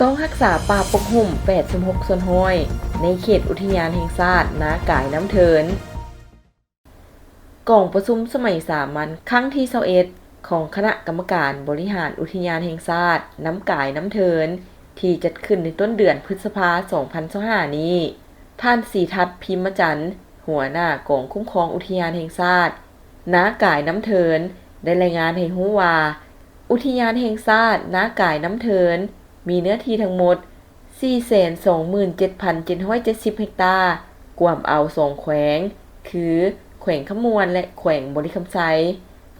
ຕ້ອງຮັກສາປ່າປົກຫຸ້ມແປດສິບຫົກສ່ວນຮ້ອຍ ໃນເຂດອຸທິຍານແຫ່ງຊາດນາກາຍນ້ຳເທີນ. ກອງປະຊຸມສະໄໝສາມັນຄັ້ງທີຊາວເອັດ ຂອງຄະນະກຳມະການບໍລິຫານອຸທິຍານແຫ່ງຊາດນ້ຳກາຍນ້ຳເທີນ ທີ່ຈັດຂຶ້ນໃນຕົ້ນເດືອນພຶດສະພາ ສອງພັນຊາວຫ້ານີ້, ທ່ານ ສີທັດ ພິມມະຈັນ ຫົວໜ້າກອງຄຸ້ມຄອງອຸທິຍານແຫ່ງຊາດນາກາຍນ້ຳເທີນ ໄດ້ລາຍງານໃຫ້ຮູ້ວ່າ ອຸທິຍານແຫ່ງຊາດນາກາຍນ້ຳເທີນ ມີເນື້ອທີ່ທັງໝົດ ສີ່ແສນສອງໝື່ນເຈັດພັນເຈັດຮ້ອຍເຈັດສິບເຮັກຕາ, ກວມເອົາສອງແຂວງ ຄື ແຂວງຄຳມ່ວນ ແລະ ແຂວງບໍລິຄຳໄຊ,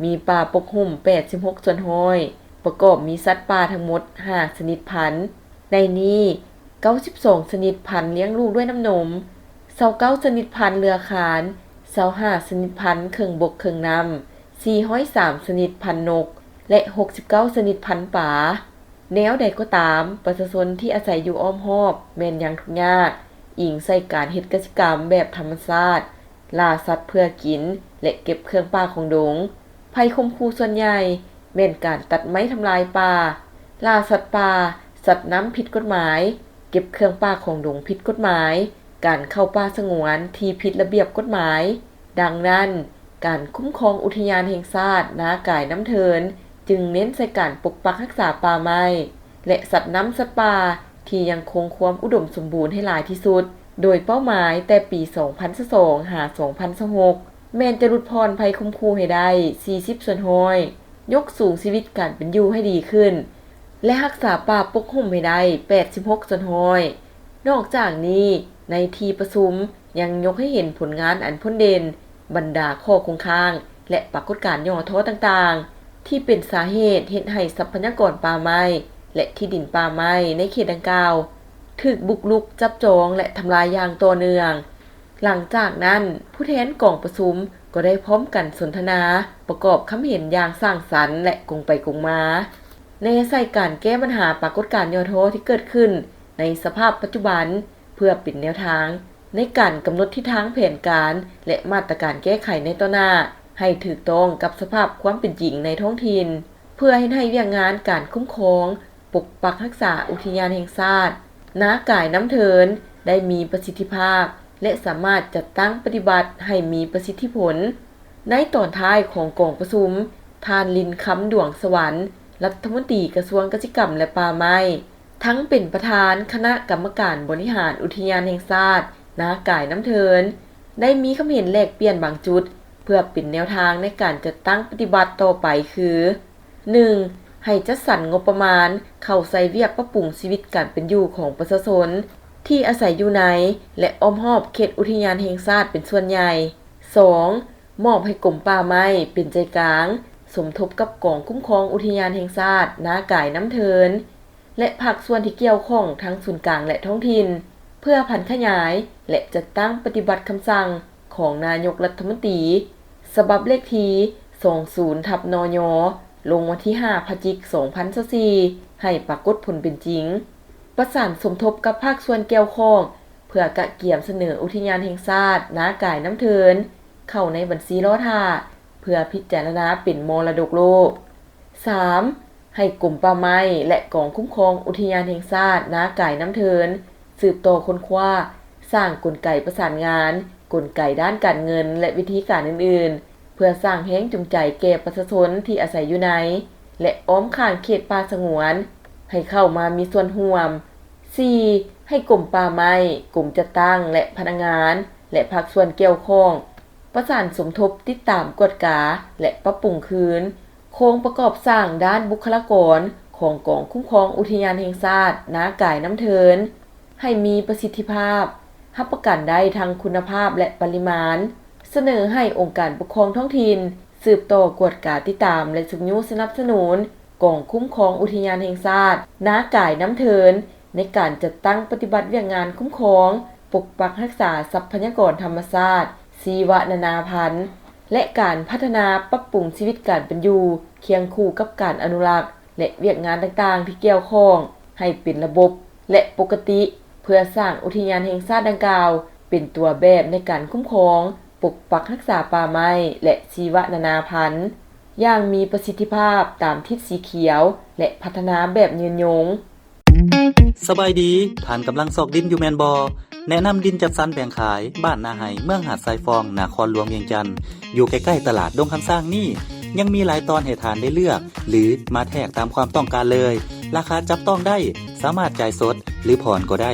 ມີປ່າປົກຫຸ້ມແປດສິບຫົກສ່ວນຮ້ອຍ, ປະກອບມີສັດປ່າທັງໝົດຫ້າຊະນິດພັນ, ໃນນີ້ ເກົ້າສິບສອງຊະນິດພັນລ້ຽງລູກດ້ວຍນ້ຳນົມ, ຊາວເກົ້າຊະນິດພັນເລືອຄານ, ຊາວຫ້າຊະນິດພັນເຄິ່ງບົກເຄິ່ງນ້ຳ, ສີ່ຮ້ອຍສາມຊະນິດພັນນົກ ແລະ ຫົກສິບເກົ້າຊະນິດພັນປາ. ແນວໃດກໍຕາມ, ປະຊາຊົນທີ່ອາໄສຢູ່ອ້ອມຮອບແມ່ນຍັງທຸກຍາກ, ອີງໃສ່ການເຮັດກະສິກຳແບບທຳມະຊາດ, ລ່າສັດເພື່ອກິນ ແລະ ເກັບເຄື່ອງປ່າຂອງດົງ. ໄພຂົ່ມຂູ່ສ່ວນໃຫຍ່ແມ່ນການຕັດໄມ້ທຳລາຍປ່າ, ລ່າສັດປ່າ, ສັດນ້ຳຜິດກົດໝາຍ, ເກັບເຄື່ອງປ່າຂອງດົງຜິດກົດໝາຍ, ການເຂົ້າປ່າສະຫງວນທີ່ຜິດລະບຽບກົດໝາຍ. ດັ່ງນັ້ນ, ການຄຸ້ມຄອງອຸທິຍານແຫ່ງຊາດນາກາຍນ້ຳເທີນ ຈຶ່ງເນັ້ນໃສ່ການປົກປັກຮັກສາປ່າໄມ້ ແລະ ສັດນ້ຳສັດປ່າທີ່ຍັງຄົງຄວາມອຸດົມສົມບູນໃຫ້ຫຼາຍທີ່ສຸດ, ໂດຍເປົ້າໝາຍແຕ່ປີສອງພັນຊາວສອງຫາສອງພັນຊາວຫົກ ແມ່ນຈະຫຼຸດຜ່ອນໄພຂົ່ມຂູ່ໃຫ້ໄດ້ສີ່ສິບສ່ວນຮ້ອຍ, ຍົກສູງຊີວິດການເປັນຢູ່ໃຫ້ດີຂຶ້ນ ແລະ ຮັກສາປ່າປົກຫຸ້ມໃຫ້ໄດ້ແປດສິບຫົກສ່ວນຮ້ອຍ. ນອກຈາກນີ້, ໃນທີ່ປະຊຸມຍັງຍົກໃຫ້ເຫັນຜົນງານອັນພົ້ນເດັ່ນ, ບັນດາຂໍ້ຄົງຄ້າງ ແລະ ປາກົດການຫຍໍ້ທໍ້ຕ່າງໆ ທີ່ເປັນສາເຫດເຮັດໃຫ້ຊັບພະຍາກອນປ່າໄມ້ ແລະ ທີ່ດິນປ່າໄມ້ໃນເຂດດັ່ງກ່າວ ຖືກບຸກລຸກ, ຈັບຈອງ ແລະ ທຳລາຍຢ່າງຕໍ່ເນື່ອງ. ຫຼັງຈາກນັ້ນ, ຜູ້ແທນກອງປະຊຸມກໍໄດ້ພ້ອມກັນສົນທະນາ, ປະກອບຄຳເຫັນຢ່າງສ້າງສັນ ແລະ ກົງໄປກົງມາ, ແນໃສ່ການແກ້ບັນຫາປາກົດການຫຍໍ້ທໍ້ທີ່ເກີດຂຶ້ນໃນສະພາບປັດຈຸບັນ ເພື່ອເປັນແນວທາງໃນການກຳນົດທິດທາງແຜນການ ແລະ ມາດຕະການແກ້ໄຂໃນຕໍ່ໜ້າ ໃຫ້ຖືກຕ້ອງກັບສະພາບຄວາມເປັນຈິງໃນທ້ອງຖິ່ນ, ເພື່ອເຮັດໃຫ້ວຽກງານການຄຸ້ມຄອງ ປົກປັກຮັກສາອຸທິຍານແຫ່ງຊາດນາກາຍນ້ຳເທີນ ໄດ້ມີປະສິດທິພາບ ແລະ ສາມາດຈັດຕັ້ງປະຕິບັດໃຫ້ມີປະສິດທິຜົນ. ໃນຕອນທ້າຍຂອງກອງປະຊຸມ, ທ່ານ ລິນຄຳ ດວງສະຫວັນ ລັດຖະມົນຕີກະຊວງກະສິກຳ ແລະ ປ່າໄມ້, ທັງເປັນປະທານຄະນະກຳມະການບໍລິຫານອຸທິຍານແຫ່ງຊາດນາກາຍນ້ຳເທີນ ໄດ້ມີຄຳເຫັນແລກປ່ຽນບາງຈຸດ ເພື່ອເປັນແນວທາງໃນການຈັດຕັ້ງປະຕິບັດຕໍ່ໄປຄື: ໜຶ່ງ, ໃຫ້ຈັດສັນງົບປະມານເຂົ້າໃສ່ວຽກປັບປຸງຊີວິດການເປັນຢູ່ຂອງປະຊາຊົນທີ່ອາໄສຢູ່ໃນ ແລະ ອ້ອມຮອບເຂດອຸທິຍານແຫ່ງຊາດເປັນສ່ວນໃຫຍ່. ສອງ, ມອບໃຫ້ກົມປ່າໄມ້ເປັນໃຈກາງ ສົມທົບກັບກອງຄຸ້ມຄອງອຸທິຍານແຫ່ງຊາດນາກາຍນ້ຳເທີນ ແລະ ພາກສ່ວນທີ່ກ່ຽວຂ້ອງທັງສູນກາງ ແລະ ທ້ອງຖິ່ນ ເພື່ອຜັນຂະຫຍາຍ ແລະ ຈັດຕັ້ງປະຕິບັດຄຳສັ່ງຂອງນາຍົກລັດຖະມົນຕີ ສະບັບເລກທີສອງສູນ ທັບ ນຍ ລົງວັນທີຫ້າ ພະຈິກ ສອງພັນຊາວສີ່ ໃຫ້ປາກົດຜົນເປັນຈິງ. ປະສານສົມທົບກັບພາກສ່ວນກ່ຽວຂ້ອງ ເພື່ອກະກຽມສະເໜີອຸທິຍານແຫ່ງຊາດນາກາຍນ້ຳເທີນ ເຂົ້າໃນບັນຊີລໍຖ້າ ເພື່ອພິຈາລະນາເປັນມໍລະດົກໂລກ. ສາມ, ໃຫ້ກົມປ່າໄມ້ ແລະ ກອງຄຸ້ມຄອງອຸທິຍານແຫ່ງຊາດນາກາຍນ້ຳເທີນ ສືບຕໍ່ຄົ້ນຄວ້າ, ສ້າງກົນໄກປະສານງານ, ກົນໄກດ້ານການເງິນ ແລະ ວິທີການອື່ນໆ ເພື່ອສ້າງແຮງຈູງໃຈແກ່ປະຊາຊົນທີ່ອາໄສຢູ່ໃນ ແລະ ອ້ອມຂ້າງເຂດປ່າສະຫງວນ ໃຫ້ເຂົ້າມາມີສ່ວນຮ່ວມ. ສີ່, ໃຫ້ກົມປ່າໄມ້, ກົມຈັດຕັ້ງ ແລະ ພະນັກງານ ແລະ ພາກສ່ວນກ່ຽວຂ້ອງ ປະສານສົມທົບ, ຕິດຕາມ, ກວດກາ ແລະ ປັບປຸງຄືນໂຄງປະກອບສ້າງດ້ານບຸກຄະລາກອນຂອງກອງຄຸ້ມຄອງອຸທິຍານແຫ່ງຊາດນາກາຍນ້ຳເທີນ ໃຫ້ມີປະສິດທິພາບ, ຮັບປະກັນໄດ້ທັງຄຸນນະພາບ ແລະ ປະລິມານ. ສະເໜີໃຫ້ອົງການປົກຄອງທ້ອງຖິ່ນ ສືບຕໍ່ກວດກາ, ຕິດຕາມ ແລະ ຊຸກຍູ້ສະໜັບສະໜູນ ກອງຄຸ້ມຄອງອຸທິຍານແຫ່ງຊາດນາກາຍນ້ຳເທີນ ໃນການຈັດຕັ້ງປະຕິບັດວຽກງານຄຸ້ມຄອງ, ປົກປັກຮັກສາຊັບພະຍາກອນທຳມະຊາດ, ຊີວະນານາພັນ ແລະ ການພັດທະນາປັບປຸງຊີວິດການເປັນຢູ່ ຄຽງຄູ່ກັບການອະນຸລັກ ແລະ ວຽກງານຕ່າງໆທີ່ກ່ຽວຂ້ອງ ໃຫ້ເປັນລະບົບ ແລະ ປົກກະຕິ ເພື່ອສ້າງອຸທິຍານແຫ່ງຊາດດັ່ງກ່າວ ເປັນຕົວແບບໃນການຄຸ້ມຄອງ, ປົກປັກຮັກສາປ່າໄມ້ ແລະ ຊີວະນານາພັນ ຢ່າງມີປະສິດທິພາບຕາມທິດສີຂຽວ ແລະ ພັດທະນາແບບຍືນຍົງ. ສະບາຍດີ, ທ່ານກຳລັງຊອກດິນຢູ່ແມ່ນບໍ່? ແນະນຳດິນຈັດສັນແບ່ງຂາຍ ບ້ານນາໄຮ່ ເມືອງຫາດຊາຍຟອງ ນະຄອນຫຼວງວຽງຈັນ. ຢູ່ໃກ້ໆຕະຫຼາດດົງຄຳຊ້າງນີ້ ຍັງມີຫຼາຍຕອນໃຫ້ທ່ານໄດ້ເລືອກ ຫຼື ມາແທກຕາມຄວາມຕ້ອງການເລີຍ. ລາຄາຈັບຕ້ອງໄດ້, ສາມາດຈ່າຍສົດ ຫຼື ຜ່ອນກໍໄດ້.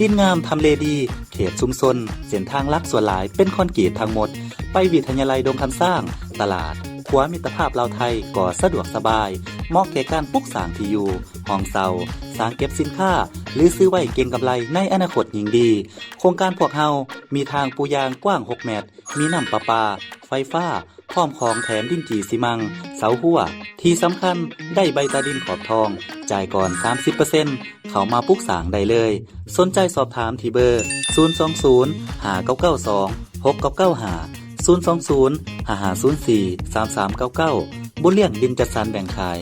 ດິນງາມ, ທຳເລດີ, ເຂດຊຸມຊົນ, ເສັ້ນທາງຫຼັກສ່ວນຫຼາຍເປັນຄອນກຣີດທັງໝົດ. ໄປວິທະຍາໄລດົງຄຳຊ້າງ, ຕະຫຼາດ, ຂົວມິດຕະພາບລາວໄທກໍສະດວກສະບາຍ, ເໝາະແກ່ການປຸກສ້າງທີ່ຢູ່, ຫ້ອງເຊົ່າ, ສາງເກັບສິນຄ້າ ຫຼື ຊື້ໄວ້ເກັງກຳໄລໃນອະນາຄົດຍິ່ງດີ. ໂຄງການພວກເຮົາມີທາງປູຢາງກວ້າງຫົກແມັດ, ມີນ້ຳປະປາ, ໄຟຟ້າ, ພ້ອມຂອງແຖມດິນຈີ່ຊີມັງ, ເສົາຮົ້ວ. ທີ່ສຳຄັນ, ໄດ້ໃບຕາດິນຂອບທອງ, ຈ່າຍກ່ອນສາມສິບເປີເຊັນ, ເຂົ້າມາປຸກສ້າງໄດ້ເລີຍ. ສົນໃຈສອບຖາມທີ່ເບີ ສູນສອງສູນ ຫ້າເກົ້າເກົ້າສອງ ຫົກເກົ້າເກົ້າຫ້າ ສູນສອງສູນ ຫ້າຫ້າສູນສີ່ ສາມສາມເກົ້າເກົ້າ. ບຸນລ້ຽງດິນຈັດສັນແບ່ງຂາຍ.